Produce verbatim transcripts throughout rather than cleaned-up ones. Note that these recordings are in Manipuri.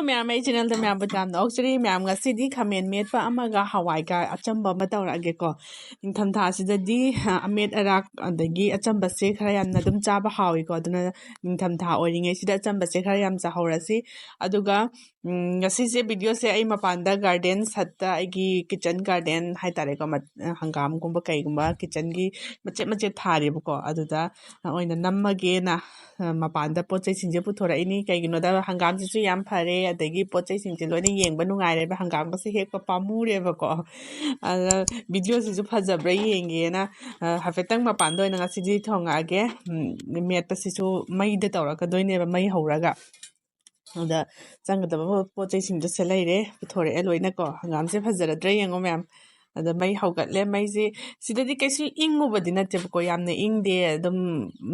ꯃꯌꯥꯝ, ꯑꯩ ꯆꯦꯅꯦꯜꯗ ꯃꯌꯥꯝꯕꯨ ꯌꯥꯝꯅ ꯑꯣꯛꯆꯔꯤ꯫ ꯃꯌꯥꯝ, ꯉꯁꯤꯗꯤ ꯈꯥꯃꯦꯟ ꯃꯦꯠꯄ ꯑꯃꯒ ꯍꯋꯥꯏꯒ ꯑꯆꯝꯕ ꯑꯃ ꯇꯧꯔꯛꯑꯒꯦꯀꯣ꯫ ꯅꯤꯡꯊꯝꯊꯥꯁꯤꯗꯗꯤ, ꯑ, ꯑꯃꯦꯠ ꯑꯔꯥꯛ ꯑꯗꯒꯤ ꯑꯆꯝꯕꯁꯦ ꯈꯔ ꯌꯥꯝꯅ ꯑꯗꯨꯝ ꯆꯥꯕ ꯍꯥꯎꯏꯀꯣ꯫ ꯑꯗꯨꯅ ꯅꯤꯡꯊꯝꯊꯥ ꯑꯣꯏꯔꯤꯉꯩꯁꯤꯗ ꯑꯆꯝꯕꯁꯦ ꯈꯔ ꯌꯥꯝ ꯆꯥꯍꯧꯔꯁꯤ꯫ ꯑꯗꯨꯒ, ꯎꯝ, ꯉꯁꯤꯁꯦ ꯚꯤꯗꯤꯑꯣꯁꯦ ꯑꯩ ꯃꯄꯥꯟꯗ ꯒꯥꯔꯗꯦꯟ ꯁꯠꯇ, ꯑꯩꯒꯤ ꯀꯤꯠꯆꯟ ꯒꯥꯔꯗꯦꯟ ꯍꯥꯏꯇꯥꯔꯦꯀꯣ, ꯃꯠ-, ꯍꯪꯒꯥꯝꯒꯨꯝꯕ ꯀꯩꯒꯨꯝꯕ ꯀꯤꯠꯆꯟꯒꯤ ꯃꯆꯦꯠ ꯃꯆꯦꯠ ꯊꯥꯔꯦꯕꯀꯣ꯫ ꯑꯗꯨꯗ ꯑꯣꯏꯅ ꯅꯝꯃꯒꯦꯅ, ꯑ, ꯃꯄꯥꯟꯗ ꯄꯣꯠ ꯆꯩꯁꯤꯡꯁꯦ ꯄꯨꯊꯣꯔꯛꯏꯅꯤ꯫ ꯀꯩꯒꯤꯅꯣꯗ, ꯍꯪꯒꯥꯝꯁꯤꯁꯨ ꯌꯥꯝ ꯐꯔꯦ, ꯑꯗꯒꯤ ꯄꯣꯠ ꯆꯩꯁꯤꯡꯁꯦ ꯂꯣꯏꯅ ꯌꯦꯡꯕ ꯅꯨꯡꯉꯥꯏꯔꯦꯕ, ꯍꯪꯒꯥꯝꯒꯁꯦ ꯍꯦꯛꯄ ꯄꯥꯝꯃꯨꯔꯦꯕꯀꯣ꯫ ꯑꯗ ꯚꯤꯗꯤꯑꯣꯁꯤꯁꯨ ꯐꯖꯕ꯭ꯔꯥ ꯌꯦꯡꯒꯦꯅ, ꯑ, ꯍꯥꯏꯐꯦꯠꯇꯪ ꯃꯄꯥꯟꯗ ꯑꯣꯏꯅ ꯉꯁꯤꯗꯤ ꯊꯣꯡꯉꯛꯑꯒꯦ꯫ ꯎꯝ, ꯃꯦꯠꯄꯁꯤꯁꯨ ꯃꯩꯗ ꯇꯧꯔꯛꯀꯗꯣꯏꯅꯦꯕ, ꯃꯩ ꯍꯧꯔꯒ꯫ ꯑꯗ ꯆꯪꯒꯗꯕ ꯄꯣꯠ ꯆꯩꯁꯤꯡꯗꯨꯁꯦ ꯂꯩꯔꯦ, ꯄꯨꯊꯣꯔꯛꯑꯦ ꯂꯣꯏꯅꯀꯣ꯫ ꯍꯪꯒꯥꯝꯁꯦ ꯐꯖꯔꯗ꯭ꯔꯥ ꯌꯦꯡꯉꯣ ꯃꯌꯥꯝ꯫ ꯑꯗ ꯃꯩ ꯍꯧꯒꯠꯂꯦ꯫ ꯃꯩꯁꯦ ꯁꯤꯗꯗꯤ ꯀꯩꯁꯨ ꯏꯪꯉꯨꯕꯗꯤ ꯅꯠꯇꯦꯕꯀꯣ, ꯌꯥꯝꯅ ꯏꯪꯗꯦ꯫ ꯑꯗꯨꯝ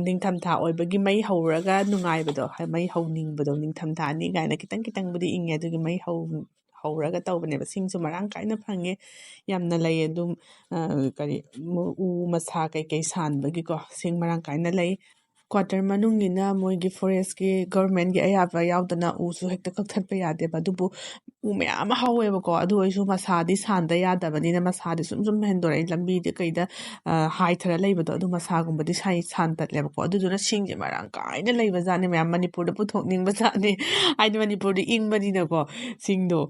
ꯅꯤꯡꯊꯝꯊꯥ ꯑꯣꯏꯕꯒꯤ ꯃꯩ ꯍꯧꯔꯒ ꯅꯨꯡꯉꯥꯏꯕꯗꯣ, ꯍꯥꯏ, ꯃꯩ ꯍꯧꯅꯤꯡꯕꯗꯣ, ꯅꯤꯡꯊꯝꯊꯥꯅꯤ ꯀꯥꯏꯅ ꯈꯤꯇꯪ ꯈꯤꯇꯪꯕꯨꯗꯤ ꯏꯪꯉꯦ꯫ ꯑꯗꯨꯒꯤ ꯃꯩ ꯍꯧ-, ꯍꯧꯔꯒ ꯇꯧꯕꯅꯦꯕ꯫ ꯁꯤꯡꯁꯨ ꯃꯔꯥꯡ ꯀꯥꯏꯅ ꯐꯪꯉꯦ, ꯌꯥꯝꯅ ꯂꯩ꯫ ꯑꯗꯨꯝ, ꯑ, ꯀꯔꯤ, ꯎ ꯃꯁꯥ ꯀꯩꯀꯩ ꯁꯥꯟꯕꯒꯤꯀꯣ, ꯁꯤꯡ ꯃꯔꯥꯡ ꯀꯥꯏꯅ ꯂꯩ꯫ ꯀ꯭ꯋꯥꯇꯔ ꯃꯅꯨꯡꯅꯤꯅ ꯃꯣꯏꯒꯤ ꯐꯣꯔꯦꯁꯀꯤ, ꯒꯚꯔꯟꯃꯦꯟꯠꯀꯤ ꯑꯌꯥꯕ ꯌꯥꯎꯗꯅ ꯎꯁꯨ ꯍꯦꯛꯇ ꯀꯛꯊꯠꯄ ꯌꯥꯗꯦꯕ꯫ ꯑꯗꯨꯕꯨ ꯎ ꯃꯌꯥꯝ ꯑꯃ ꯍꯧꯋꯦꯕꯀꯣ, ꯑꯗꯨ ꯑꯣꯏꯔꯁꯨ ꯃꯁꯥꯗꯤ ꯁꯥꯟꯗ ꯌꯥꯗꯕꯅꯤꯅ ꯃꯁꯥꯗꯤ ꯁꯨꯝ ꯁꯨꯝ ꯍꯦꯟꯗꯣꯔꯛꯏ꯫ ꯂꯝꯕꯤꯗ ꯀꯩꯗ, ꯑ, ꯍꯥꯏꯊꯔ ꯂꯩꯕꯗꯣ, ꯑꯗꯨ ꯃꯁꯥꯒꯨꯝꯕꯗꯤ ꯁꯥꯏ-, ꯁꯥꯟꯇꯠꯂꯦꯕꯀꯣ꯫ ꯑꯗꯨꯗꯨꯅ ꯁꯤꯡꯁꯦ ꯃꯔꯥꯡ ꯀꯥꯏꯅ ꯂꯩꯕꯖꯥꯠꯅꯤ ꯃꯌꯥꯝ, ꯃꯅꯤꯄꯨꯔꯗ ꯄꯨꯊꯣꯛꯅꯤꯡꯕꯖꯥꯠꯅꯤ꯫ ꯍꯥꯏꯗꯤ ꯃꯅꯤꯄꯨꯔꯗ ꯏꯪꯕꯅꯤꯅꯀꯣ, ꯁꯤꯡꯗꯣ,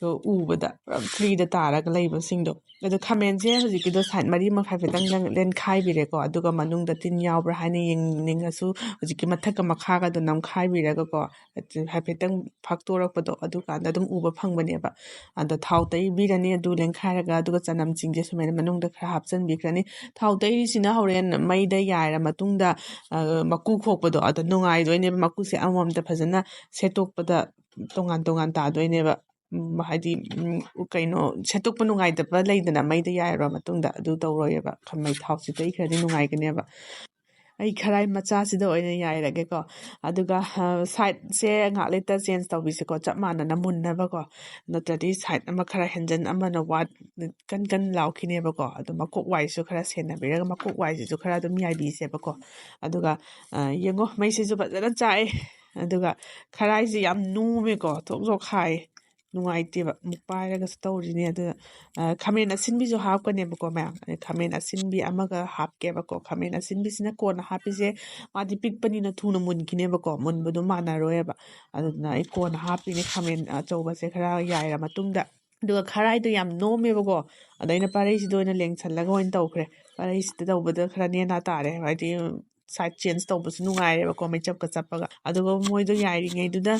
ꯑꯗꯣ ꯎꯕꯗ ꯄꯨꯔꯥ ꯐ꯭ꯔꯤꯗ ꯇꯥꯔꯒ ꯂꯩꯕꯁꯤꯡꯗꯣ꯫ ꯑꯗꯣ ꯈꯥꯃꯦꯟꯁꯦ ꯍꯧꯖꯤꯛꯀꯤꯗꯣ ꯁꯥꯏꯠ ꯃꯔꯤ ꯃꯈꯥꯏ ꯈꯤꯇꯪ ꯂꯦꯟ-, ꯂꯦꯟꯈꯥꯏꯕꯤꯔꯦꯀꯣ꯫ ꯑꯗꯨꯒ ꯃꯅꯨꯡꯗ ꯇꯤꯟ ꯌꯥꯎꯕ꯭ꯔꯥ ꯍꯥꯏꯅ ꯌꯦꯡꯅꯤꯡꯉꯁꯨ, ꯍꯧꯖꯤꯛꯀꯤ ꯃꯊꯛꯀ ꯃꯈꯥꯒꯗꯣ ꯅꯝꯈꯥꯏꯕꯤꯔꯒꯀꯣ, ꯍꯥꯏꯐꯦꯠꯇꯪ ꯐꯥꯛꯇꯣꯔꯛꯄꯗꯣ, ꯑꯗꯨꯀꯥꯟꯗ ꯑꯗꯨꯝ ꯎꯕ ꯐꯪꯕꯅꯦꯕ꯫ ꯑꯗꯣ ꯊꯥꯎ ꯇꯩꯕꯤꯔꯅꯤ ꯑꯗꯨ ꯂꯦꯟꯈꯥꯏꯔꯒ, ꯑꯗꯨꯒ ꯆꯅꯝꯁꯤꯡꯁꯦ ꯁꯨꯃꯥꯏꯅ ꯃꯅꯨꯡꯗ ꯈꯔ ꯍꯥꯞꯆꯤꯟꯕꯤꯈ꯭ꯔꯅꯤ꯫ ꯊꯥꯎ ꯇꯩꯔꯤꯁꯤꯅ ꯍꯣꯔꯦꯟ ꯃꯩꯗ ꯌꯥꯏꯔ ꯃꯇꯨꯡꯗ, ꯑ, ꯃꯀꯨ ꯈꯣꯛꯄꯗꯣ ꯑꯗꯣ ꯅꯨꯡꯉꯥꯏꯗꯣꯏꯅꯦꯕ꯫ ꯃꯀꯨꯁꯦ ꯑꯃꯃꯝꯇ ꯐꯖꯅ ꯁꯦꯠꯇꯣꯛꯄꯗ ꯇꯣꯉꯥꯟ ꯇꯣꯉꯥꯟ ꯇꯥꯗꯣꯏꯅꯦꯕ꯫ ꯎꯝ, ꯍꯥꯏꯗꯤ, ꯎꯝ, ꯀꯩꯅꯣ, ꯁꯦꯠꯇꯣꯛꯄ ꯅꯨꯡꯉꯥꯏꯇꯕ ꯂꯩꯗꯅ, ꯃꯩꯗ ꯌꯥꯏꯔꯕ ꯃꯇꯨꯡꯗ ꯑꯗꯨ ꯇꯧꯔꯣꯏꯑꯕ꯫ ꯈ-, ꯃꯩ ꯊꯥꯎꯁꯤ ꯇꯩꯈ꯭ꯔꯗꯤ ꯅꯨꯡꯉꯥꯏꯒꯅꯦꯕ꯫ ꯑꯩ ꯈꯔꯥꯏ ꯃꯆꯥꯁꯤꯗ ꯑꯣꯏꯅ ꯌꯥꯏꯔꯒꯦꯀꯣ꯫ ꯑꯗꯨꯒ, ꯑ, ꯁꯥꯏꯠꯁꯦ ꯉꯥꯏꯍꯥꯛ ꯂꯩꯇ ꯆꯦꯟꯖ ꯇꯧꯕꯤꯁꯦꯀꯣ, ꯆꯞ ꯃꯥꯟꯅꯅ ꯃꯨꯟꯅꯕꯀꯣ꯫ ꯅꯠꯇ꯭ꯔꯗꯤ ꯁꯥꯏꯠ ꯑꯃ ꯈꯔ ꯍꯦꯟꯖꯟ, ꯑꯃꯅ ꯋꯥꯠ, ꯀꯟ ꯀꯟ ꯂꯥꯎꯈꯤꯅꯦꯕꯀꯣ꯫ ꯑꯗꯨ ꯃꯀꯣꯛ ꯋꯥꯏꯁꯨ ꯈꯔ ꯁꯦꯟꯅꯕꯤꯔꯒ, ꯃꯀꯣꯛ ꯋꯥꯏꯁꯤꯁꯨ ꯈꯔ ꯑꯗꯨꯝ ꯌꯥꯏꯕꯤꯁꯦꯕꯀꯣ꯫ ꯑꯗꯨꯒ, ꯑ, ꯌꯦꯡꯉꯣ, ꯃꯩꯁꯤꯁꯨ ꯐꯖꯅ ꯆꯥꯛꯑꯦ꯫ ꯑꯗꯨꯒ ꯈꯔꯥꯏꯁꯦ ꯌꯥꯝ ꯅꯣꯝꯃꯦꯀꯣ, ꯊꯣꯛ ꯊꯣꯛ ꯍꯥꯏ, ꯅꯨꯡꯉꯥꯏꯇꯦꯕ꯫ ꯑꯃꯨꯛ ꯄꯥꯏꯔꯒꯁꯨ ꯇꯧꯔꯤꯅꯦ꯫ ꯑꯗꯨꯅ ꯈꯥꯃꯦꯟ ꯑꯁꯤꯟꯕꯤꯁꯨ ꯍꯥꯞꯀꯅꯦꯕꯀꯣ ꯃꯌꯥꯝ꯫ ꯑꯗꯩ ꯈꯥꯃꯦꯟ ꯑꯁꯤꯟꯕꯤ ꯑꯃꯒ ꯍꯥꯞꯀꯦꯕꯀꯣ꯫ ꯈꯥꯃꯦꯟ ꯑꯁꯤꯟꯕꯤꯁꯤꯅ ꯀꯣꯟꯅ ꯍꯥꯞꯄꯤꯁꯦ, ꯃꯥꯗꯤ ꯄꯤꯛꯄꯅꯤꯅ ꯊꯨꯅ ꯃꯨꯟꯈꯤꯅꯦꯕꯀꯣ, ꯃꯨꯟꯕꯗꯣ ꯃꯥꯟꯅꯔꯣꯏꯕ꯫ ꯑꯗꯨꯅ ꯑꯩ ꯀꯣꯟꯅ ꯍꯥꯞꯄꯤꯅꯦ ꯈꯥꯃꯦꯟ ꯑꯆꯧꯕꯁꯦ ꯈꯔ ꯌꯥꯏꯔ ꯃꯇꯨꯡꯗ꯫ ꯑꯗꯨꯒ ꯈꯔꯥꯏꯗꯣ ꯌꯥꯝ ꯅꯣꯝꯃꯦꯕꯀꯣ, ꯑꯗ ꯑꯩꯅ ꯄꯥꯔꯩꯁꯤꯗ ꯑꯣꯏꯅ ꯂꯦꯡꯁꯜꯂꯒ ꯑꯣꯏꯅ ꯇꯧꯈ꯭ꯔꯦ꯫ ꯄꯥꯔꯩꯁꯤꯗ ꯇꯧꯕꯗ ꯈꯔ ꯅꯦꯅꯥ ꯇꯥꯔꯦ, ꯍꯥꯏꯗꯤ ꯁꯥꯏꯠ ꯆꯦꯟꯖ ꯇꯧꯕꯁꯨ ꯅꯨꯡꯉꯥꯏꯔꯦꯕꯀꯣ, ꯃꯩꯆꯞꯀ ꯆꯞꯄꯒ꯫ ꯑꯗꯨꯒ ꯃꯣꯏꯗꯣ ꯌꯥꯏꯔꯤꯉꯩꯗꯨꯗ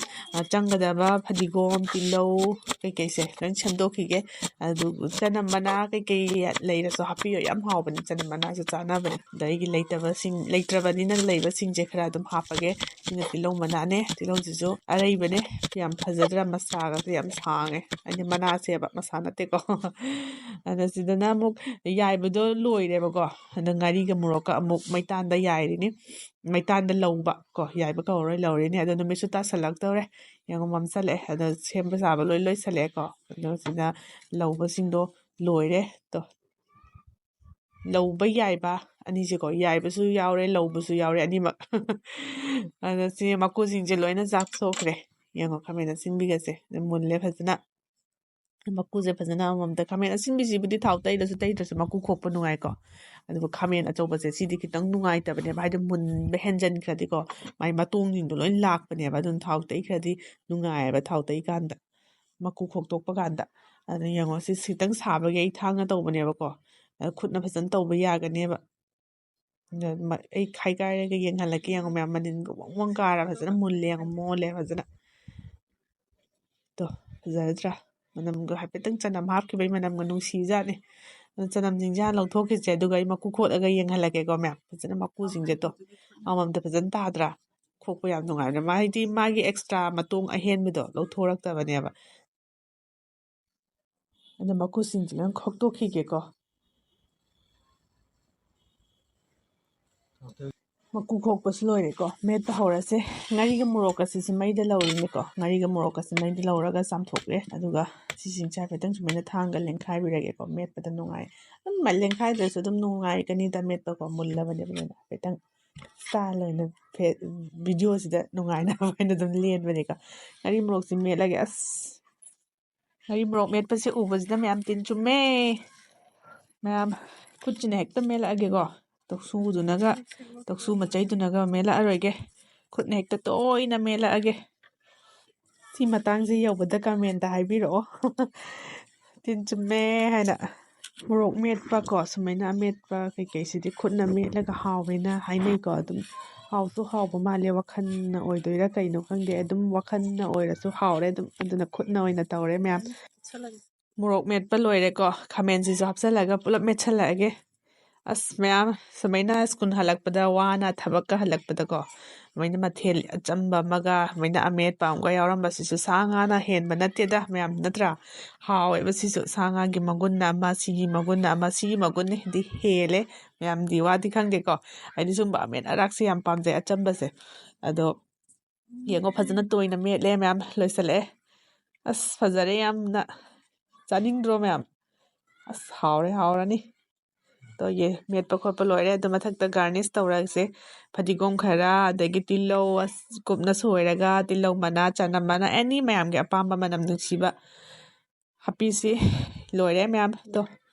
ꯆꯪꯒꯗꯕ ꯐꯗꯤꯒꯣꯝ, ꯇꯤꯜꯍꯧ ꯀꯩꯀꯩꯁꯦ ꯂꯣꯏ ꯁꯦꯝꯗꯣꯛꯈꯤꯒꯦ꯫ ꯑꯗꯨ ꯆꯅꯝ ꯃꯅꯥ ꯀꯩꯀꯩ ꯂꯩꯔꯁꯨ ꯍꯥꯞꯄꯤꯌꯣ, ꯌꯥꯝ ꯍꯥꯎꯕꯅꯤ ꯆꯅꯝ ꯃꯅꯥꯁꯨ ꯆꯥꯅꯕꯅꯦ꯫ ꯑꯗ ꯑꯩꯒꯤ ꯂꯩꯇꯕꯁꯤꯡ, ꯂꯩꯇ꯭ꯔꯕꯅꯤꯅ ꯂꯩꯕꯁꯤꯡꯁꯦ ꯈꯔ ꯑꯗꯨꯝ ꯍꯥꯞꯄꯒꯦ꯫ ꯁꯤꯅ ꯇꯤꯜꯍꯧ ꯃꯅꯥꯅꯦ, ꯇꯤꯜꯍꯧꯁꯤꯁꯨ ꯑꯔꯩꯕꯅꯦ, ꯌꯥꯝ ꯐꯖꯗ꯭ꯔꯥ? ꯃꯁꯥꯒꯁꯦ ꯌꯥꯝ ꯁꯥꯡꯉꯦ, ꯍꯥꯏꯗꯤ ꯃꯅꯥꯁꯦꯕ, ꯃꯁꯥ ꯅꯠꯇꯦꯀꯣ꯫ ꯑꯗ ꯁꯤꯗꯅ ꯑꯃꯨꯛ ꯌꯥꯏꯕꯗꯣ ꯂꯣꯏꯔꯦꯕꯀꯣ꯫ ꯑꯗ ꯉꯥꯔꯤꯒ ꯃꯣꯔꯣꯛꯀ ꯑꯃꯨꯛ ꯃꯩꯇꯥꯟꯗ ꯌꯥꯏꯔꯤꯅꯤ꯫ ꯃꯩꯇꯥꯟꯗ ꯂꯧꯕ ꯀꯣ, ꯌꯥꯏꯕ ꯀꯧꯔꯔꯣꯏ, ꯂꯧꯔꯤꯅꯤ꯫ ꯑꯗꯣ ꯅꯨꯃꯤꯠꯁꯨ ꯇꯥꯁꯜꯂꯛꯇꯧꯔꯦ꯫ ꯌꯦꯡꯉꯣ, ꯃꯝꯁꯜꯂꯛꯑꯦ꯫ ꯑꯗꯣ ꯁꯦꯝꯕ ꯁꯥꯕ ꯂꯣꯏ ꯂꯣꯏꯁꯜꯂꯛꯑꯦꯀꯣ꯫ ꯑꯗꯣ ꯁꯤꯗ ꯂꯧꯕꯁꯤꯡꯗꯣ ꯂꯣꯏꯔꯦ꯫ ꯇꯣ, ꯂꯧꯕ ꯌꯥꯏꯕ ꯑꯅꯤꯁꯦꯀꯣ, ꯌꯥꯏꯕꯁꯨ ꯌꯥꯎꯔꯦ, ꯂꯧꯕꯁꯨ ꯌꯥꯎꯔꯦ, ꯑꯅꯤꯃꯛ꯫ ꯑꯗꯣ ꯁꯤ ꯃꯀꯨꯁꯤꯡꯁꯦ ꯂꯣꯏꯅ ꯆꯥꯛꯊꯣꯛꯈ꯭ꯔꯦ꯫ ꯌꯦꯡꯉꯣ, ꯈꯥꯃꯦꯟ ꯑꯁꯤꯟꯕꯤꯒꯁꯦ ꯃꯨꯜꯂꯦ ꯐꯖꯅ꯫ ꯃꯀꯨꯁꯦ ꯐꯖꯅ ꯑꯃꯃꯝꯗ, ꯈꯥꯃꯦꯟ ꯑꯁꯤꯟꯕꯤꯁꯤꯕꯨꯗꯤ ꯊꯥꯎ ꯇꯩꯔꯁꯨ ꯇꯩꯗ꯭ꯔꯁꯨ ꯃꯀꯨ ꯈꯣꯛꯄ ꯅꯨꯡꯉꯥꯏꯀꯣ꯫ ꯑꯗꯨꯒ ꯈꯥꯃꯦꯟ ꯑꯆꯧꯕꯁꯦ ꯁꯤꯗꯤ ꯈꯤꯇꯪ ꯅꯨꯡꯉꯥꯏꯇꯕꯅꯦꯕ, ꯍꯥꯏꯗꯤ ꯃꯨꯟꯕ ꯍꯦꯟꯖꯟꯈ꯭ꯔꯗꯤꯀꯣ, ꯃꯥꯏ ꯃꯇꯣꯡꯁꯤꯡꯗꯣ ꯂꯣꯏ ꯂꯥꯛꯄꯅꯦꯕ꯫ ꯑꯗꯨꯅ ꯊꯥꯎ ꯇꯩꯈ꯭ꯔꯗꯤ ꯅꯨꯡꯉꯥꯏꯌꯦꯕ ꯊꯥꯎ ꯇꯩꯀꯥꯟꯗ, ꯃꯀꯨ ꯈꯣꯛꯇꯣꯛꯄ ꯀꯥꯟꯗ꯫ ꯑꯗꯨ ꯌꯦꯡꯉꯣ, ꯁꯤ ꯈꯤꯇꯪ ꯁꯥꯕꯒꯤ ꯑꯩ ꯊꯥꯡꯅ ꯇꯧꯕꯅꯦꯕꯀꯣ꯫ ꯑꯗ ꯈꯨꯠꯅ ꯐꯖꯅ ꯇꯧꯕ ꯌꯥꯒꯅꯦꯕ꯫ ꯑꯗ ꯃ-, ꯑꯩ ꯈꯥꯏꯒꯥꯏꯔꯒ ꯌꯦꯡꯍꯜꯂꯛꯀꯦ꯫ ꯌꯦꯡꯉꯣ ꯃꯌꯥꯝ, ꯃꯅꯤꯟꯒ ꯋꯪ ꯋꯪ ꯀꯥꯔ ꯐꯖꯅ ꯃꯨꯜꯂꯦ꯫ ꯌꯦꯡꯉꯣ, ꯃꯣꯜꯂꯦ ꯐꯖꯅ꯫ ꯇꯣ, ꯐꯖꯔꯗ꯭ꯔꯥ? ꯃꯅꯝꯒ ꯍꯥꯏꯐꯦꯠꯇꯪ, ꯆꯅꯝ ꯍꯥꯞꯈꯤꯕꯒꯤ ꯃꯅꯝꯒ ꯅꯨꯡꯁꯤꯖꯥꯠꯅꯤ꯫ ꯑꯗꯣ ꯆꯅꯝꯁꯤꯡꯁꯦ ꯍꯥꯟꯅ ꯂꯧꯊꯣꯛꯈꯤꯁꯦ, ꯑꯗꯨꯒ ꯑꯩ ꯃꯀꯨ ꯈꯣꯠꯂꯒ ꯌꯦꯡꯍꯜꯂꯛꯀꯦꯀꯣ ꯃꯌꯥꯝ꯫ ꯐꯖꯅ ꯃꯀꯨꯁꯤꯡꯁꯦ ꯇꯣ, ꯑꯃꯃꯝꯇ ꯐꯖꯅ ꯇꯥꯗ꯭ꯔꯥ? ꯈꯣꯛꯄ ꯌꯥꯝ ꯅꯨꯡꯉꯥꯏꯕꯅꯦ꯫ ꯃꯥ-, ꯍꯥꯏꯗꯤ ꯃꯥꯒꯤ ꯑꯦꯛꯁꯇ꯭ꯔꯥ ꯃꯇꯣꯡ ꯑꯍꯦꯟꯕꯗꯣ ꯂꯧꯊꯣꯔꯛꯇꯕꯅꯦꯕ꯫ ꯑꯗꯣ ꯃꯀꯨꯁꯤꯡꯁꯦ ꯂꯣꯏ ꯈꯣꯛꯇꯣꯛꯈꯤꯒꯦꯀꯣ꯫ ꯃꯀꯨ ꯈꯣꯛꯄꯁꯨ ꯂꯣꯏꯔꯦꯀꯣ, ꯃꯦꯠꯄ ꯍꯧꯔꯁꯦ꯫ ꯉꯥꯔꯤꯒ ꯃꯣꯔꯣꯛꯀꯁꯤꯁꯨ ꯃꯩꯗ ꯂꯧꯔꯤꯅꯦꯀꯣ꯫ ꯉꯥꯔꯤꯒ ꯃꯣꯔꯣꯛꯀꯁꯤ ꯃꯩꯗ ꯂꯧꯔꯒ ꯆꯥꯝꯊꯣꯛꯑꯦ꯫ ꯑꯗꯨꯒ ꯁꯤꯁꯤꯡꯁꯦ ꯍꯥꯏꯐꯦꯠꯇꯪ ꯁꯨꯃꯥꯏꯅ ꯊꯥꯡꯒ ꯂꯦꯡꯈꯥꯏꯕꯤꯔꯒꯦꯀꯣ, ꯃꯦꯠꯄꯗ ꯅꯨꯡꯉꯥꯏ꯫ ꯑꯗꯨꯝ ꯂꯦꯡꯈꯥꯏꯗ꯭ꯔꯁꯨ ꯑꯗꯨꯝ ꯅꯨꯡꯉꯥꯏꯒꯅꯤꯗ ꯃꯦꯠꯄꯀꯣ, ꯃꯨꯜꯂꯕꯅꯦꯕ꯫ ꯑꯗꯨꯅ ꯍꯥꯏꯐꯦꯠꯇꯪ ꯏꯁꯇꯥꯏꯜ ꯑꯣꯏꯅ ꯚꯤꯗꯤꯑꯣꯁꯤꯗ ꯅꯨꯡꯉꯥꯏꯅꯕ ꯑꯣꯏꯅ ꯑꯗꯨꯝ ꯂꯦꯟꯕꯅꯤꯀꯣ꯫ ꯉꯥꯔꯤ ꯃꯣꯔꯣꯛꯁꯤ ꯃꯦꯠꯂꯒꯦ꯫ ꯑꯁ, ꯉꯥꯔꯤ ꯃꯣꯔꯣꯛ ꯃꯦꯠꯄꯁꯦ ꯎꯕꯁꯤꯗ ꯃꯌꯥꯝ ꯇꯤꯟ ꯆꯨꯝꯃꯦ꯫ ꯃꯌꯥꯝ, ꯈꯨꯠꯁꯤꯅ ꯍꯦꯛꯇ ꯃꯦꯠꯂꯛꯑꯒꯦꯀꯣ꯫ ꯇꯧꯁꯨꯗꯨꯅꯒ, ꯇꯧꯁꯨ ꯃꯆꯩꯗꯨꯅꯒ ꯃꯦꯠꯂꯛꯑꯔꯣꯏꯒꯦ꯫ ꯈꯨꯠꯅ ꯍꯦꯛꯇ ꯇꯣꯏꯅ ꯃꯦꯠꯂꯛꯑꯒꯦ꯫ ꯁꯤ ꯃꯇꯥꯡꯁꯦ ꯌꯧꯕꯗ ꯀꯃꯦꯟꯇ ꯍꯥꯏꯕꯤꯔꯛꯑꯣ꯫ ꯇꯤꯟ ꯆꯨꯝꯃꯦ ꯍꯥꯏꯅ꯫ ꯃꯣꯔꯣꯛ ꯃꯦꯠꯄ ꯀꯣ, ꯁꯨꯃꯥꯏꯅ ꯑꯃꯦꯠꯄ ꯀꯩꯀꯩꯁꯤꯗꯤ ꯈꯨꯠꯅ ꯃꯦꯠꯂꯒ ꯍꯥꯎꯋꯦꯅ ꯍꯥꯏꯅꯩꯀꯣ꯫ ꯑꯗꯨꯝ ꯍꯥꯎꯁꯨ ꯍꯥꯎꯕ ꯃꯥꯜꯂꯦ, ꯋꯥꯈꯜꯅ ꯑꯣꯏꯗꯣꯏꯔꯥ ꯀꯩꯅꯣ ꯈꯪꯗꯦ, ꯑꯗꯨꯝ ꯋꯥꯈꯜꯅ ꯑꯣꯏꯔꯁꯨ ꯍꯥꯎꯔꯦ ꯑꯗꯨꯝ꯫ ꯑꯗꯨꯅ ꯈꯨꯠꯅ ꯑꯣꯏꯅ ꯇꯧꯔꯦ ꯃꯌꯥꯝ꯫ ꯃꯣꯔꯣꯛ ꯃꯦꯠꯄ ꯂꯣꯏꯔꯦꯀꯣ, ꯈꯥꯃꯦꯟꯁꯤꯁꯨ ꯍꯥꯞꯆꯤꯜꯂꯒ ꯄꯨꯂꯞ ꯃꯦꯠꯁꯜꯂꯛꯑꯒꯦ꯫ ꯑꯁ ꯃꯌꯥꯝ, ꯁꯨꯃꯥꯏꯅ ꯁ꯭ꯀꯨꯜ ꯍꯜꯂꯛꯄꯗ, ꯋꯥꯅ ꯊꯕꯛꯀ ꯍꯜꯂꯛꯄꯗꯀꯣ, ꯁꯨꯃꯥꯏꯅ ꯃꯊꯦꯜ ꯑꯆꯝꯕ ꯑꯃꯒ, ꯁꯨꯃꯥꯏꯅ ꯑꯃꯦꯠꯄ ꯑꯃꯒ ꯌꯥꯎꯔꯝꯕꯁꯤꯁꯨ ꯁꯥ ꯉꯥꯅ ꯍꯦꯟꯕ ꯅꯠꯇꯦꯗ ꯃꯌꯥꯝ, ꯅꯠꯇ꯭ꯔꯥ? ꯍꯥꯎꯋꯦꯕ ꯁꯤꯁꯨ꯫ ꯁꯥ ꯉꯥꯒꯤ ꯃꯒꯨꯟꯅ ꯑꯃ, ꯁꯤꯒꯤ ꯃꯒꯨꯟꯅ ꯑꯃ, ꯁꯤꯒꯤ ꯃꯒꯨꯟꯅꯗꯤ ꯍꯦꯜꯂꯦ꯫ ꯃꯌꯥꯝꯗꯤ ꯋꯥꯗꯤ ꯈꯪꯗꯦꯀꯣ, ꯑꯩꯗꯤ ꯁꯨꯝꯕ ꯑꯃꯦꯠ ꯑꯔꯥꯛꯁꯦ ꯌꯥꯝ ꯄꯥꯝꯖꯩ, ꯑꯆꯝꯕꯁꯦ꯫ ꯑꯗꯣ ꯌꯦꯡꯉꯣ, ꯐꯖꯅ ꯇꯣꯏꯅ ꯃꯦꯠꯂꯦ ꯃꯌꯥꯝ, ꯂꯣꯏꯁꯤꯜꯂꯛꯑꯦ꯫ ꯑꯁ, ꯐꯖꯔꯦ ꯌꯥꯝꯅ꯫ ꯆꯥꯅꯤꯡꯗ꯭ꯔꯣ ꯃꯌꯥꯝ? ꯑꯁ, ꯍꯥꯎꯔꯦ, ꯍꯥꯎꯔꯅꯤ꯫ ꯑꯗꯣ ꯌꯦ, ꯃꯦꯠꯄ ꯈꯣꯠꯄ ꯂꯣꯏꯔꯦ꯫ ꯑꯗꯣ ꯃꯊꯛꯇ ꯒꯥꯔꯅꯤꯁ ꯇꯧꯔꯁꯦ꯫ ꯐꯗꯤꯒꯣꯝ ꯈꯔ, ꯑꯗꯒꯤ ꯇꯤꯜꯍꯧ ꯑꯁ ꯀꯨꯞꯅ ꯁꯣꯏꯔꯒ, ꯇꯤꯜꯍꯧ ꯃꯅꯥ, ꯆꯅꯝ ꯃꯅꯥ, ꯑꯦꯅꯤ ꯃꯌꯥꯝꯒꯤ ꯑꯄꯥꯝꯕ ꯃꯅꯝ ꯅꯨꯡꯁꯤꯕ ꯍꯥꯞꯄꯤꯁꯤ꯫ ꯂꯣꯏꯔꯦ ꯃꯌꯥꯝ꯫ ꯑꯗꯣ,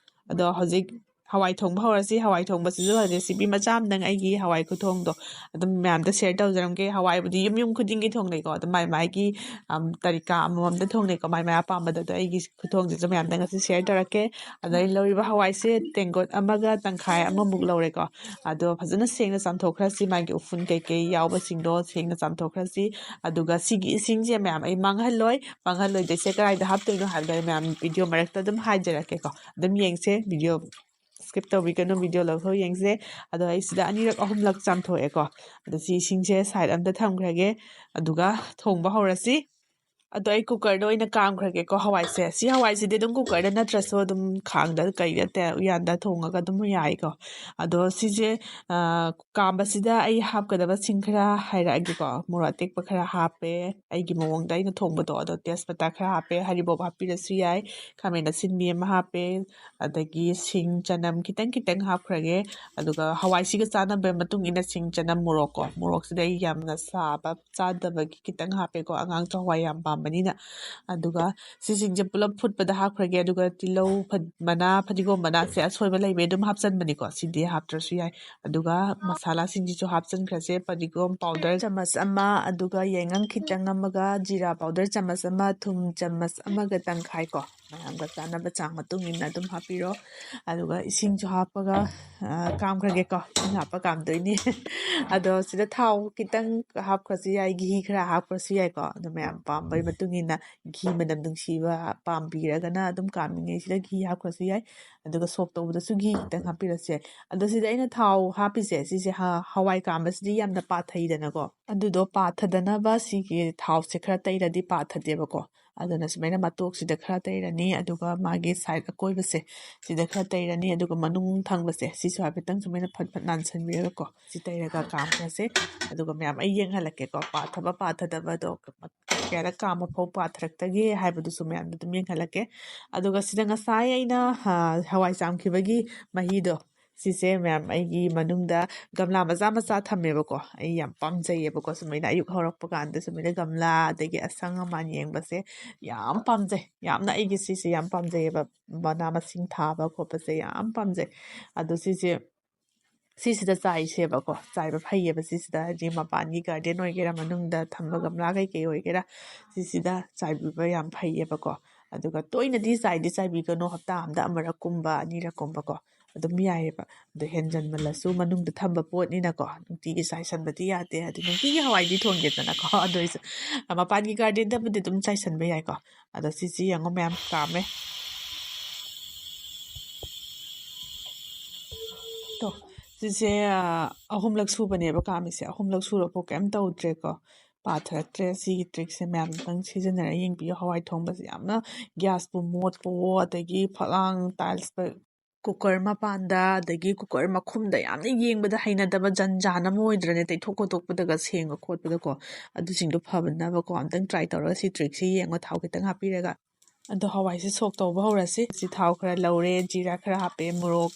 ꯑꯗꯣ ꯍꯧꯖꯤꯛ ꯍꯋꯥꯏ ꯊꯣꯡꯕ ꯍꯧꯔꯁꯤ꯫ ꯍꯋꯥꯏ ꯊꯣꯡꯕꯁꯤꯁꯨ ꯔꯦꯁꯤꯄꯤ ꯃꯆꯥ ꯑꯃꯗꯪ ꯑꯩꯒꯤ ꯍꯋꯥꯏ ꯈꯨꯊꯣꯡꯗꯣ ꯑꯗꯨꯝ ꯃꯌꯥꯝꯗ ꯁꯤꯌꯔ ꯇꯧꯖꯔꯝꯒꯦ꯫ ꯍꯋꯥꯏꯕꯨꯗꯤ ꯌꯨꯝ ꯌꯨꯝ ꯈꯨꯗꯤꯡꯒꯤ ꯊꯣꯡꯅꯩꯀꯣ, ꯑꯗꯨꯝ ꯃꯥꯏ ꯃꯥꯏꯒꯤ, ꯑꯝ, ꯇꯔꯤꯀꯥ ꯑꯃꯃꯝꯗ ꯊꯣꯡꯅꯩꯀꯣ, ꯃꯥꯏ ꯃꯥꯏ ꯑꯄꯥꯝꯕꯗ꯫ ꯑꯗꯣ ꯑꯩꯒꯤ ꯈꯨꯊꯣꯡꯁꯤꯁꯨ ꯃꯌꯥꯝꯗ ꯉꯁꯤ ꯁꯤꯌꯔ ꯇꯧꯔꯛꯀꯦ꯫ ꯑꯗ ꯑꯩꯅ ꯂꯧꯔꯤꯕ ꯍꯋꯥꯏꯁꯦ ꯇꯦꯡꯀꯣꯠ ꯑꯃꯒ ꯇꯪꯈꯥꯏ ꯑꯃꯃꯨꯛ ꯂꯧꯔꯦꯀꯣ꯫ ꯑꯗꯣ ꯐꯖꯅ ꯁꯦꯡꯅ ꯆꯥꯝꯊꯣꯛꯈ꯭ꯔꯁꯤ, ꯃꯥꯒꯤ ꯎꯐꯨꯟ ꯀꯩꯀꯩ ꯌꯥꯎꯕꯁꯤꯡꯗꯣ ꯁꯦꯡꯅ ꯆꯥꯝꯊꯣꯛꯈ꯭ꯔꯁꯤ꯫ ꯑꯗꯨꯒ ꯁꯤꯒꯤ ꯏꯁꯤꯡꯁꯦ ꯃꯌꯥꯝ ꯑꯩ ꯃꯥꯡꯍꯜꯂꯣꯏ꯫ ꯃꯥꯡꯍꯜꯂꯣꯏꯗꯣꯏꯁꯦ ꯀꯗꯥꯏꯗ ꯍꯥꯞꯇꯣꯏꯅꯣ ꯍꯥꯏꯕꯗꯣ ꯑꯩ ꯃꯌꯥꯝ ꯚꯤꯗꯤꯑꯣ ꯃꯔꯛꯇ ꯑꯗꯨꯝ ꯍꯥꯏꯖꯔꯛꯀꯦꯀꯣ꯫ ꯑꯗꯨꯝ ꯌꯦꯡꯁꯦ, ꯚꯤꯗꯤꯑꯣ skip ꯇꯧꯕꯤꯒꯅꯨ, ꯚꯤꯗꯤꯑꯣ ꯂꯧꯊꯣꯛ ꯌꯦꯡꯁꯦ꯫ ꯑꯗꯣ ꯑꯩ ꯁꯤꯗ ꯑꯅꯤꯔꯛ ꯑꯍꯨꯝꯂꯛ ꯆꯥꯝꯊꯣꯛꯑꯦꯀꯣ꯫ ꯑꯗꯣ ꯁꯤ ꯏꯁꯤꯡꯁꯦ ꯁꯥꯏꯠ ꯑꯝꯗ ꯊꯝꯈ꯭ꯔꯒꯦ, ꯑꯗꯨꯒ ꯊꯣꯡꯕ ꯍꯧꯔꯁꯤ꯫ ꯑꯗꯣ ꯑꯩ ꯀꯨꯀꯔꯗ ꯑꯣꯏꯅ ꯀꯥꯝꯈ꯭ꯔꯒꯦꯀꯣ ꯍꯋꯥꯏꯁꯦ꯫ ꯁꯤ ꯍꯋꯥꯏꯁꯤꯗꯤ ꯑꯗꯨꯝ ꯀꯨꯀꯔꯗ ꯅꯠꯇ꯭ꯔꯁꯨ ꯑꯗꯨꯝ ꯈꯥꯡꯗ ꯀꯩꯗ ꯇꯦ-, ꯎꯌꯥꯟꯗ ꯊꯣꯡꯉꯒ ꯑꯗꯨꯝ ꯌꯥꯏꯀꯣ꯫ ꯑꯗꯣ ꯁꯤꯁꯦ, ꯑ, ꯀꯥꯝꯕꯁꯤꯗ ꯑꯩ ꯍꯥꯞꯀꯗꯕ ꯁꯤꯡ ꯈꯔ ꯍꯥꯏꯔꯛꯑꯒꯦꯀꯣ꯫ ꯃꯣꯔꯣꯛ ꯑꯇꯦꯛꯄ ꯈꯔ ꯍꯥꯞꯄꯦ, ꯑꯩꯒꯤ ꯃꯑꯣꯡꯗ ꯑꯩꯅ ꯊꯣꯡꯕꯗꯣ꯫ ꯑꯗꯣ ꯇꯦꯖꯄꯇꯥ ꯈꯔ ꯍꯥꯞꯄꯦ, ꯍꯔꯤꯕꯣꯞ ꯍꯥꯞꯄꯤꯔꯁꯨ ꯌꯥꯏ, ꯈꯥꯃꯦꯟ ꯑꯁꯤꯟꯕꯤ ꯑꯃ ꯍꯥꯞꯄꯦ, ꯑꯗꯒꯤ ꯁꯤꯡ, ꯆꯅꯝ ꯈꯤꯇꯪ ꯈꯤꯇꯪ ꯍꯥꯞꯈ꯭ꯔꯒꯦ꯫ ꯑꯗꯨꯒ ꯍꯋꯥꯏꯁꯤꯒ ꯆꯥꯟꯅꯕ ꯃꯇꯨꯡ ꯏꯟꯅ ꯁꯤꯡ, ꯆꯅꯝ, ꯃꯣꯔꯣꯛꯀꯣ꯫ ꯃꯣꯔꯣꯛꯁꯤꯗ ꯑꯩ ꯌꯥꯝꯅ ꯁꯥꯕ ꯆꯥꯗꯕꯒꯤ ꯈꯤꯇꯪ ꯍꯥꯞꯄꯦꯀꯣ, ꯑꯉꯥꯡꯁꯨ ꯍꯋꯥꯏ ꯌꯥꯝ ꯄꯥꯝꯕꯅꯤꯅ꯫ ꯑꯗꯨꯒ ꯁꯤꯁꯤꯡꯁꯦ ꯄꯨꯂꯞ ꯐꯨꯠꯄꯗ ꯍꯥꯞꯈ꯭ꯔꯒꯦ꯫ ꯑꯗꯨꯒ ꯇꯤꯜꯍꯧ ꯐ-, ꯃꯅꯥ, ꯐꯗꯤꯒꯣꯝ ꯃꯅꯥꯁꯦ ꯑꯁꯣꯏꯕ ꯂꯩꯕꯩ ꯑꯗꯨꯝ ꯍꯥꯞꯆꯟꯕꯅꯤꯀꯣ, ꯁꯤꯗꯤ ꯍꯥꯞꯇ꯭ꯔꯁꯨ ꯌꯥꯏ꯫ ꯑꯗꯨꯒ ꯃꯁꯥꯂꯥꯁꯤꯡꯁꯤꯁꯨ ꯍꯥꯞꯆꯟꯈ꯭ꯔꯁꯦ꯫ ꯐꯗꯤꯒꯣꯝ ꯄꯥꯎꯗꯔ ꯆꯥꯃꯁ ꯑꯃ, ꯑꯗꯨꯒ ꯌꯥꯏꯉꯪ ꯈꯤꯇꯪ ꯑꯃꯒ, ꯖꯤꯔꯥ ꯄꯥꯎꯗꯔ ꯆꯥꯃꯁ ꯑꯃ, ꯊꯨꯝ ꯆꯥꯃꯁ ꯑꯃꯒ ꯇꯪꯈꯥꯏ ꯀꯣ꯫ ꯃꯌꯥꯝꯒ ꯆꯥꯅꯕ ꯆꯥꯡ ꯃꯇꯨꯡ ꯏꯟꯅ ꯑꯗꯨꯝ ꯍꯥꯞꯄꯤꯔꯣ꯫ ꯑꯗꯨꯒ ꯏꯁꯤꯡꯁꯨ ꯍꯥꯞꯄꯒ, ꯑ, ꯀꯥꯝꯈ꯭ꯔꯒꯦꯀꯣ꯫ ꯏꯁꯤꯡ ꯍꯥꯞꯄ ꯀꯥꯝꯗꯣꯏꯅꯤ꯫ ꯑꯗꯣ ꯁꯤꯗ ꯊꯥꯎ ꯈꯤꯇꯪ ꯍꯥꯞꯈ꯭ꯔꯁꯨ ꯌꯥꯏ, ꯘꯤ ꯈꯔ ꯍꯥꯞꯈ꯭ꯔꯁꯨ ꯌꯥꯏꯀꯣ꯫ ꯑꯗꯣ ꯃꯌꯥꯝ ꯄꯥꯝꯕꯒꯤ ꯃꯇꯨꯡ ꯏꯟꯅ ꯘꯤ ꯃꯅꯝ ꯅꯨꯡꯁꯤꯕ ꯄꯥꯝꯕꯤꯔꯒꯅ ꯑꯗꯨꯝ ꯀꯥꯝꯃꯤꯉꯩꯁꯤꯗ ꯘꯤ ꯍꯥꯞꯈ꯭ꯔꯁꯨ ꯌꯥꯏ꯫ ꯑꯗꯨꯒ ꯁꯣꯛ ꯇꯧꯕꯗꯁꯨ ꯘꯤ ꯈꯤꯇꯪ ꯍꯥꯞꯄꯤꯔꯁꯨ ꯌꯥꯏ꯫ ꯑꯗꯣ ꯁꯤꯗ ꯑꯩꯅ ꯊꯥꯎ ꯍꯥꯞꯄꯤꯁꯦ, ꯁꯤꯁꯦ ꯍ-, ꯍꯋꯥꯏ ꯀꯥꯝꯕꯁꯤꯗꯤ ꯌꯥꯝꯅ ꯄꯥꯊꯩꯗꯅꯀꯣ꯫ ꯑꯗꯨꯗꯣ ꯄꯥꯊꯗꯅꯕ ꯁꯤꯒꯤ ꯊꯥꯎꯁꯦ ꯈꯔ ꯇꯩꯔꯗꯤ ꯄꯥꯊꯗꯦꯕꯀꯣ꯫ ꯑꯗꯨꯅ ꯁꯨꯃꯥꯏꯅ ꯃꯇꯣꯛꯁꯤꯗ ꯈꯔ ꯇꯩꯔꯅꯤ, ꯑꯗꯨꯒ ꯃꯥꯒꯤ ꯁꯥꯏꯠ ꯑꯀꯣꯏꯕꯁꯦ ꯁꯤꯗ ꯈꯔ ꯇꯩꯔꯅꯤ, ꯑꯗꯨꯒ ꯃꯅꯨꯡ ꯊꯪꯕꯁꯦ ꯁꯤꯁꯨ ꯍꯥꯏꯐꯦꯠꯇꯪ ꯁꯨꯃꯥꯏꯅ ꯐꯠ ꯐꯠ ꯅꯥꯟꯁꯟꯕꯤꯔꯒꯀꯣ, ꯁꯤ ꯇꯩꯔꯒ ꯀꯥꯝꯈ꯭ꯔꯁꯦ꯫ ꯑꯗꯨꯒ ꯃꯌꯥꯝ ꯑꯩ ꯌꯦꯡꯍꯜꯂꯛꯀꯦꯀꯣ, ꯄꯥꯊꯕ ꯄꯥꯊꯗꯕꯗꯣ ꯀꯌꯥꯔꯛ ꯀꯥꯝꯕ ꯐꯥꯎ ꯄꯥꯊꯔꯛꯇꯒꯦ ꯍꯥꯏꯕꯗꯨꯁꯨ ꯃꯌꯥꯝꯗ ꯑꯗꯨꯝ ꯌꯦꯡꯍꯜꯂꯛꯀꯦ꯫ ꯑꯗꯨꯒ ꯁꯤꯗ ꯉꯁꯥꯏ ꯑꯩꯅ, ꯑ, ꯍꯋꯥꯏ ꯆꯥꯝꯈꯤꯕꯒꯤ ꯃꯍꯤꯗꯣ, ꯁꯤꯁꯦ ꯃꯌꯥꯝ ꯑꯩꯒꯤ ꯃꯅꯨꯡꯗ ꯒꯝꯂꯥ ꯃꯆꯥ ꯃꯆꯥ ꯊꯝꯃꯦꯕꯀꯣ꯫ ꯑꯩ ꯌꯥꯝ ꯄꯥꯝꯖꯩꯌꯦꯕꯀꯣ, ꯁꯨꯃꯥꯏꯅ ꯑꯌꯨꯛ ꯍꯧꯔꯛꯄ ꯀꯥꯟꯗ ꯁꯨꯃꯥꯏꯅ ꯒꯝꯂꯥ ꯑꯗꯒꯤ ꯑꯁꯪ ꯑꯃꯥꯟ ꯌꯦꯡꯕꯁꯦ ꯌꯥꯝ ꯄꯥꯝꯖꯩ꯫ ꯌꯥꯝꯅ ꯑꯩꯒꯤ ꯁꯤꯁꯦ ꯌꯥꯝ ꯄꯥꯝꯖꯩꯌꯦꯕ, ꯃꯅꯥ ꯃꯁꯤꯡ ꯊꯥꯕ ꯈꯣꯠꯄꯁꯦ ꯌꯥꯝ ꯄꯥꯝꯖꯩ꯫ ꯑꯗꯣ ꯁꯤꯁꯦ, ꯁꯤꯁꯤꯗ ꯆꯥꯏꯁꯦꯕꯀꯣ, ꯆꯥꯏꯕ ꯐꯩꯌꯦꯕ ꯁꯤꯁꯤꯗ, ꯍꯥꯏꯗꯤ ꯃꯄꯥꯟꯒꯤ ꯒꯥꯔꯗꯦꯟ ꯑꯣꯏꯒꯦꯔꯥ, ꯃꯅꯨꯡꯗ ꯊꯝꯕ ꯒꯝꯂꯥ ꯀꯩꯀꯩ ꯑꯣꯏꯒꯦꯔꯥ, ꯁꯤꯁꯤꯗ ꯆꯥꯏꯕꯤꯕ ꯌꯥꯝ ꯐꯩꯌꯦꯕꯀꯣ꯫ ꯑꯗꯨꯒ ꯇꯣꯏꯅꯗꯤ ꯆꯥꯏꯗꯤ ꯆꯥꯏꯕꯤꯒꯅꯨ, ꯍꯞꯇꯥ ꯑꯃꯗ ꯑꯃꯨꯔꯛꯀꯨꯝꯕ ꯑꯅꯤꯔꯛꯀꯨꯝꯕꯀꯣ ꯑꯗꯨꯝ ꯌꯥꯏꯌꯦꯕ꯫ ꯑꯗꯣ ꯍꯦꯟꯖꯟꯃꯜꯂꯁꯨ ꯃꯅꯨꯡꯗ ꯊꯝꯕ ꯄꯣꯠꯅꯤꯅꯀꯣ, ꯅꯨꯡꯇꯤꯒꯤ ꯆꯥꯏꯁꯟꯕꯗꯤ ꯌꯥꯗꯦ꯫ ꯑꯗꯨ ꯅꯨꯡꯇꯤꯒꯤ ꯍꯋꯥꯏꯗꯤ ꯊꯣꯡꯒꯦꯗꯅꯀꯣ, ꯑꯗꯨ ꯑꯣꯏꯁꯨ ꯃꯄꯥꯟꯒꯤ ꯒꯥꯔꯗꯦꯟꯗꯕꯨꯗꯤ ꯑꯗꯨꯝ ꯆꯥꯏꯁꯟꯕ ꯌꯥꯏꯀꯣ꯫ ꯑꯗꯣ ꯁꯤꯁꯤ ꯌꯦꯡꯉꯣ ꯃꯌꯥꯝ, ꯀꯥꯝꯃꯦ꯫ ꯇꯣ, ꯁꯤꯁꯦ, ꯑ, ꯑꯍꯨꯝꯂꯛ ꯁꯨꯕꯅꯦꯕ ꯀꯥꯝꯃꯤꯁꯦ꯫ ꯑꯍꯨꯝꯂꯛ ꯁꯨꯔꯐꯥꯎ ꯀꯩꯝ ꯇꯧꯗ꯭ꯔꯦꯀꯣ꯫ ꯄꯥꯊꯔꯛꯇ꯭ꯔꯦ꯫ ꯁꯤꯒꯤ ꯇ꯭ꯔꯤꯛꯁꯦ ꯃꯌꯥꯝ ꯑꯝꯇꯪ ꯁꯤꯖꯤꯟꯅꯔ ꯌꯦꯡꯕꯤꯌꯨ꯫ ꯍꯋꯥꯏ ꯊꯣꯡꯕꯁꯦ ꯌꯥꯝꯅ ꯒ꯭ꯌꯥꯁꯄꯨ ꯃꯣꯠꯄꯋꯣ, ꯑꯗꯒꯤ ꯐꯛꯂꯥꯡ ꯇꯥꯏꯜꯁꯇ ꯀꯨꯀꯔ ꯃꯄꯥꯟꯗ, ꯑꯗꯒꯤ ꯀꯨꯀꯔ ꯃꯈꯨꯝꯗ ꯌꯥꯝꯅ ꯌꯦꯡꯕꯗ ꯍꯩꯅꯗꯕ ꯖꯟ ꯖꯥꯟ ꯑꯃ ꯑꯣꯏꯗ꯭ꯔꯅꯦ, ꯇꯩꯊꯣꯛ ꯈꯣꯠꯇꯣꯛꯄꯗꯒ ꯁꯦꯡꯕ ꯈꯣꯠꯄꯗꯀꯣ꯫ ꯑꯗꯨꯁꯤꯡꯗꯣ ꯐꯕꯅꯕꯀꯣ ꯑꯝꯇꯪ ꯇ꯭ꯔꯥꯏ ꯇꯧꯔꯒ ꯁꯤ ꯇ꯭ꯔꯤꯛꯁꯦ ꯌꯦꯡꯉꯣ, ꯊꯥꯎ ꯈꯤꯇꯪ ꯍꯥꯞꯄꯤꯔꯒ꯫ ꯑꯗꯣ ꯍꯋꯥꯏꯁꯦ ꯁꯣꯛ ꯇꯧꯕ ꯍꯧꯔꯁꯤ꯫ ꯁꯤ ꯊꯥꯎ ꯈꯔ ꯂꯧꯔꯦ, ꯖꯤꯔꯥ ꯈꯔ ꯍꯥꯞꯄꯦ, ꯃꯣꯔꯣꯛ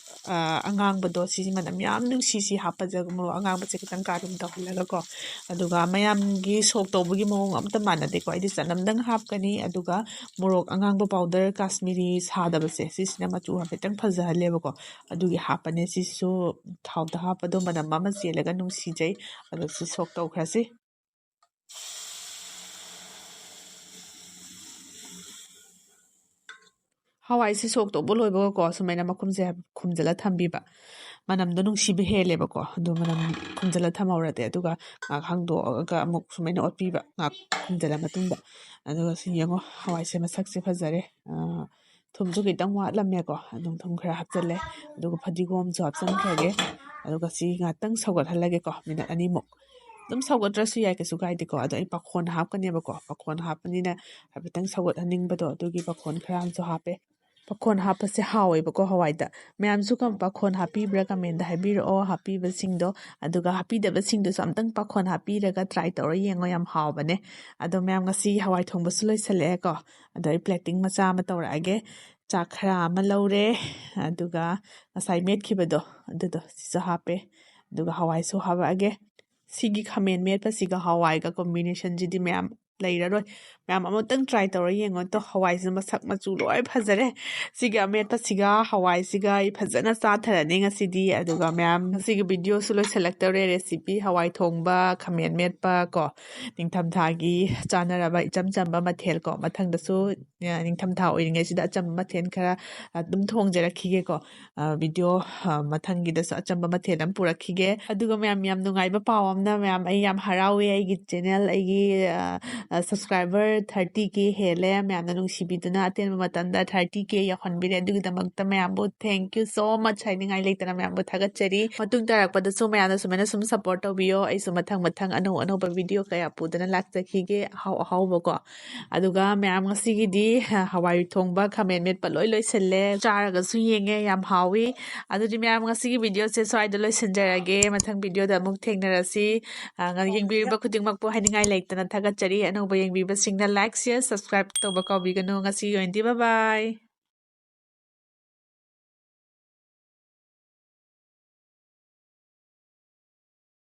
ꯑꯉꯥꯡꯕꯗꯣ, ꯁꯤꯁꯤ ꯃꯅꯝ ꯌꯥꯝ ꯅꯨꯡꯁꯤꯁꯤ ꯍꯥꯞꯄꯁꯦ, ꯃꯣꯔꯣꯛ ꯑꯉꯥꯡꯕꯁꯦ ꯈꯤꯇꯪ ꯀꯥꯔꯨꯝ ꯇꯧꯍꯜꯂꯒꯀꯣ꯫ ꯑꯗꯨꯒ ꯃꯌꯥꯝꯒꯤ ꯁꯣꯛ ꯇꯧꯕꯒꯤ ꯃꯑꯣꯡ ꯑꯝꯇ ꯃꯥꯟꯅꯗꯦꯀꯣ꯫ ꯑꯩꯗꯤ ꯆꯅꯝꯗꯪ ꯍꯥꯞꯀꯅꯤ, ꯑꯗꯨꯒ ꯃꯣꯔꯣꯛ ꯑꯉꯥꯡꯕ ꯄꯥꯎꯗꯔ ꯀꯥꯁꯃꯤꯔꯤ ꯁꯥꯗꯕꯁꯦ, ꯁꯤꯁꯤꯅ ꯃꯆꯨ ꯍꯥꯏꯐꯦꯠꯇꯪ ꯐꯖꯍꯜꯂꯦꯕꯀꯣ꯫ ꯑꯗꯨꯒꯤ ꯍꯥꯞꯄꯅꯦ꯫ ꯁꯤꯁꯨ ꯊꯥꯎꯗ ꯍꯥꯞꯄꯗꯣ ꯃꯅꯝ ꯑꯃ ꯆꯦꯜꯂꯒ ꯅꯨꯡꯁꯤꯖꯩ꯫ ꯑꯗꯣ ꯁꯤ ꯁꯣꯛ ꯇꯧꯈ꯭ꯔꯁꯤ꯫ ꯍꯋꯥꯏꯁꯤ ꯁꯣꯛ ꯇꯧꯕ ꯂꯣꯏꯕꯒꯀꯣ, ꯁꯨꯃꯥꯏꯅ ꯃꯈꯨꯝꯁꯦ ꯈꯨꯝꯖꯤꯜꯂ ꯊꯝꯕꯤꯕ꯫ ꯃꯅꯝꯗꯣ ꯅꯨꯡꯁꯤꯕ ꯍꯦꯜꯂꯦꯕꯀꯣ, ꯑꯗꯨ ꯃꯅꯝ ꯈꯨꯝꯖꯤꯜꯂ ꯊꯝꯍꯧꯔꯗꯤ, ꯑꯗꯨꯒ ꯉꯥꯏꯍꯥꯛ ꯍꯥꯡꯗꯣꯛꯑꯒ ꯑꯃꯨꯛ ꯁꯨꯃꯥꯏꯅ ꯑꯣꯠꯄꯤꯕ, ꯉꯥꯏꯍꯥꯛ ꯈꯨꯝꯖꯤꯜꯂ ꯃꯇꯨꯡꯗ꯫ ꯑꯗꯨꯒ ꯁꯤ ꯌꯦꯡꯉꯣ, ꯍꯋꯥꯏꯁꯦ ꯃꯁꯛꯁꯦ ꯐꯖꯔꯦ꯫ ꯑꯥ, ꯊꯨꯝꯁꯨ ꯈꯤꯇꯪ ꯋꯥꯠꯂꯝꯃꯦꯀꯣ, ꯑꯗꯨꯝ ꯊꯨꯝ ꯈꯔ ꯍꯥꯞꯆꯤꯜꯂꯦ꯫ ꯑꯗꯨꯒ ꯐꯗꯤꯒꯣꯝꯁꯨ ꯍꯥꯞꯆꯤꯟꯈ꯭ꯔꯒꯦ꯫ ꯑꯗꯨꯒ ꯁꯤ ꯉꯥꯛꯇꯪ ꯁꯧꯒꯠꯍꯜꯂꯒꯦꯀꯣ, ꯃꯤꯅꯠ ꯑꯅꯤꯃꯨꯛ꯫ ꯑꯗꯨꯝ ꯁꯧꯒꯠꯇ꯭ꯔꯁꯨ ꯌꯥꯏ, ꯀꯩꯁꯨ ꯀꯥꯏꯗꯦꯀꯣ꯫ ꯑꯗꯣ ꯑꯩ ꯄꯥꯈꯣꯟ ꯍꯥꯞꯀꯅꯦꯕꯀꯣ, ꯄꯥꯈꯣꯟ ꯍꯥꯞꯄꯅꯤꯅ ꯍꯥꯏꯐꯦꯠꯇꯪ ꯁꯧꯒꯠꯍꯟꯅꯤꯡꯕꯗꯣ, ꯑꯗꯨꯒꯤ ꯄꯥꯈꯣꯟ ꯈꯔ ꯑꯃꯁꯨ ꯍꯥꯞꯄꯦ꯫ ꯄꯥꯈꯣꯟ ꯍꯥꯞꯄꯁꯦ ꯍꯥꯎꯋꯦꯕꯀꯣ ꯍꯋꯥꯏꯗ꯫ ꯃꯌꯥꯝꯁꯨ ꯀꯝ-, ꯄꯥꯈꯣꯟ ꯍꯥꯞꯄꯤꯕ꯭ꯔꯥ ꯀꯃꯦꯟꯗ ꯍꯥꯏꯕꯤꯔꯛꯑꯣ, ꯍꯥꯞꯄꯤꯕꯁꯤꯡꯗꯣ꯫ ꯑꯗꯨꯒ ꯍꯥꯞꯄꯤꯗꯕꯁꯤꯡꯗꯨꯁꯨ ꯑꯝꯇꯪ ꯄꯥꯈꯣꯟ ꯍꯥꯞꯄꯤꯔꯒ ꯇ꯭ꯔꯥꯏ ꯇꯧꯔ ꯌꯦꯡꯉꯣ, ꯌꯥꯝ ꯍꯥꯎꯕꯅꯦ꯫ ꯑꯗꯣ ꯃꯌꯥꯝ, ꯉꯁꯤ ꯍꯋꯥꯏ ꯊꯣꯡꯕꯁꯨ ꯂꯣꯏꯁꯤꯜꯂꯛꯑꯦꯀꯣ꯫ ꯑꯗꯣ ꯑꯩ ꯄ꯭ꯂꯦꯇꯤꯡ ꯃꯆꯥ ꯑꯃ ꯇꯧꯔꯛꯑꯒꯦ꯫ ꯆꯥꯛ ꯈꯔ ꯑꯃ ꯂꯧꯔꯦ, ꯑꯗꯨꯒ ꯉꯁꯥꯏ ꯃꯦꯠꯈꯤꯕꯗꯣ ꯑꯗꯨꯗꯣ ꯁꯤꯁꯨ ꯍꯥꯞꯄꯦ, ꯑꯗꯨꯒ ꯍꯋꯥꯏꯁꯨ ꯍꯥꯞꯄꯛꯑꯒꯦ꯫ ꯁꯤꯒꯤ ꯈꯥꯃꯦꯟ ꯃꯦꯠꯄꯁꯤꯒ ꯍꯋꯥꯏꯒ ꯀꯣꯝꯕꯤꯅꯦꯁꯟꯁꯤꯗꯤ ꯃꯌꯥꯝ ꯂꯩꯔꯔꯣꯏ꯫ ꯃꯌꯥꯝ ꯑꯃꯨꯛꯇꯪ ꯇ꯭ꯔꯥꯏ ꯇꯧꯔ ꯌꯦꯡꯉꯣ꯫ ꯑꯗꯣ ꯍꯋꯥꯏꯁꯤꯅ ꯃꯁꯛ ꯃꯆꯨ ꯂꯣꯏ ꯐꯖꯔꯦ꯫ ꯁꯤꯒꯤ ꯑꯃꯦꯠꯄꯁꯤꯒ ꯍꯋꯥꯏꯁꯤꯒ ꯑꯩ ꯐꯖꯅ ꯆꯥꯊꯔꯅꯤ ꯉꯁꯤꯗꯤ꯫ ꯑꯗꯨꯒ ꯃꯌꯥꯝ, ꯉꯁꯤꯒꯤ ꯚꯤꯗꯤꯑꯣꯁꯨ ꯂꯣꯏꯁꯤꯜꯂꯛꯇꯧꯔꯦ꯫ ꯔꯦꯁꯤꯄꯤ ꯍꯋꯥꯏ ꯊꯣꯡꯕ, ꯈꯥꯃꯦꯟ ꯃꯦꯠꯄ ꯀꯣ, ꯅꯤꯡꯊꯝꯊꯥꯒꯤ ꯆꯥꯅꯔꯕ ꯏꯆꯝ ꯆꯝꯕ ꯃꯊꯦꯜ ꯀꯣ꯫ ꯃꯊꯪꯗꯁꯨ, ꯑ, ꯅꯤꯡꯊꯝꯊꯥ ꯑꯣꯏꯔꯤꯉꯩꯁꯤꯗ ꯑꯆꯝꯕ ꯃꯊꯦꯜ ꯈꯔ ꯑꯗꯨꯝ ꯊꯣꯡꯖꯔꯛꯈꯤꯒꯦꯀꯣ꯫ ꯑ, ꯚꯤꯗꯤꯑꯣ, ꯑ, ꯃꯊꯪꯒꯤꯗꯁꯨ ꯑꯆꯝꯕ ꯃꯊꯦꯜ ꯑꯃ ꯄꯨꯔꯛꯈꯤꯒꯦ꯫ ꯑꯗꯨꯒ ꯃꯌꯥꯝ, ꯌꯥꯝ ꯅꯨꯡꯉꯥꯏꯕ ꯄꯥꯎ ꯑꯃꯅ, ꯃꯌꯥꯝ, ꯑꯩ ꯌꯥꯝ ꯍꯔꯥꯎꯋꯦ꯫ ꯑꯩꯒꯤ ꯆꯦꯅꯦꯜ, ꯑꯩꯒꯤ, ꯑ, ꯁꯕꯁꯀ꯭ꯔꯥꯏꯕꯔ ꯊꯥꯔꯇꯤ ꯀꯦ ꯍꯦꯜꯂꯦ꯫ ꯃꯌꯥꯝꯅ ꯅꯨꯡꯁꯤꯕꯤꯗꯨꯅ ꯑꯇꯦꯟꯕ ꯃꯇꯝꯗ ꯊꯥꯔꯇꯤ ꯀꯦ ꯌꯧꯍꯟꯕꯤꯔꯦ꯫ ꯑꯗꯨꯒꯤꯗꯃꯛꯇ ꯃꯌꯥꯝꯕꯨ thank you so much ꯍꯥꯏꯅꯤꯡꯉꯥꯏ ꯂꯩꯇꯅ ꯃꯌꯥꯝꯕꯨ ꯊꯥꯒꯠꯆꯔꯤ꯫ ꯃꯇꯨꯡ ꯇꯥꯔꯛꯄꯗꯁꯨ ꯃꯌꯥꯝꯅ ꯁꯨꯃꯥꯏꯅ ꯁꯨꯝ ꯁꯞꯄꯣꯔꯠ ꯇꯧꯕꯤꯌꯣ꯫ ꯑꯩꯁꯨ ꯃꯊꯪ ꯃꯊꯪ ꯑꯅꯧ ꯑꯅꯧꯕ ꯚꯤꯗꯤꯑꯣ ꯀꯌꯥ ꯄꯨꯗꯨꯅ ꯂꯥꯛꯆꯈꯤꯒꯦ, ꯑꯍꯥꯎ ꯑꯍꯥꯎꯕꯀꯣ꯫ ꯑꯗꯨꯒ ꯃꯌꯥꯝ, ꯉꯁꯤꯒꯤꯗꯤ ꯍꯋꯥꯏ ꯊꯣꯡꯕ, ꯈꯥꯃꯦꯟ ꯃꯦꯠꯄ ꯂꯣꯏ ꯂꯣꯏꯁꯤꯜꯂꯦ꯫ ꯆꯥꯔꯒꯁꯨ ꯌꯦꯡꯉꯦ, ꯌꯥꯝ ꯍꯥꯎꯋꯤ꯫ ꯑꯗꯨꯗꯤ ꯃꯌꯥꯝ, ꯉꯁꯤꯒꯤ ꯚꯤꯗꯤꯑꯣꯁꯦ ꯁ꯭ꯋꯥꯏꯗ ꯂꯣꯏꯁꯤꯟꯖꯔꯒꯦ꯫ ꯃꯊꯪ ꯚꯤꯗꯤꯑꯣꯗ ꯑꯃꯨꯛ ꯊꯦꯡꯅꯔꯁꯤ꯫ ꯑ, ꯉ-, ꯌꯦꯡꯕꯤꯔꯤꯕ ꯈꯨꯗꯤꯡꯃꯛꯄꯨ ꯍꯥꯏꯅꯤꯡꯉꯥꯏ ꯂꯩꯇꯅ ꯊꯥꯒꯠꯆꯔꯤ꯫ ꯑꯅꯧꯕ ꯌꯦꯡꯕꯤꯕꯁꯤꯡꯅ like, share, subscribe ꯇꯧꯕ ꯀꯥꯎꯕꯤꯒꯅꯨ꯫ ꯉꯁꯤꯒꯤ ꯑꯣꯏꯅꯗꯤ bye bye꯫